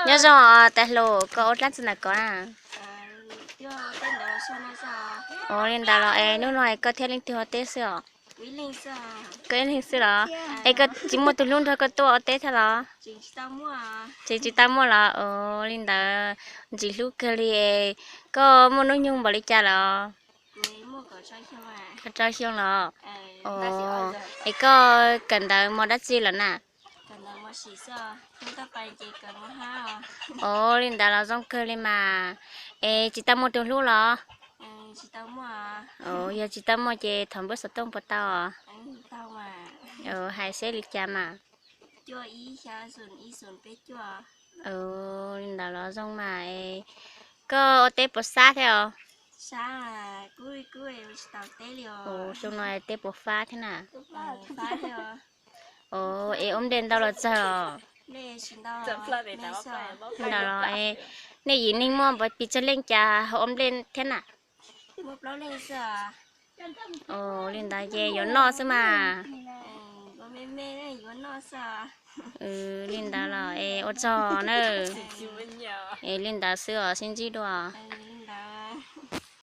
Nyob zoo os tais hluas, koj ua dab tsi ntawm ko na? Ua li ntawd los es hnub no es koj thiab leej twg ua teb xwb os? Koj ib leeg xwb los? Es koj tsis muaj tus hlub nrog koj tuaj ua teb thiab los? Tseem tsis tau muaj los? Ua li ntawd ntxim hlub kawg li. Koj muaj hnub nyoog npaum li cas los? Kaum rau xyoo los? Es koj kawm ntawv mos dab tsi lawm na? Ua li ntawd los zoo kawg li mas. Es tsis tau muaj tus hlub los? Yog tsis tau muaj ces thov npawb xov tooj puas tau? Hais seb li cas mas. Li ntawd los zoo mas. Koj ua teb puas sab thiab os? Xyoo no teb puas fab thiab na? Es ua nplej ntau los txog? Ntau los. Nej yim neeg muaj pes tsawg leej cas ho ua nplej thiab na? Li ntawd ces yuav noj xwb mas. Li ntawd los es ua tsaug na. Es li ntawd xwb os, sib ntsib dua.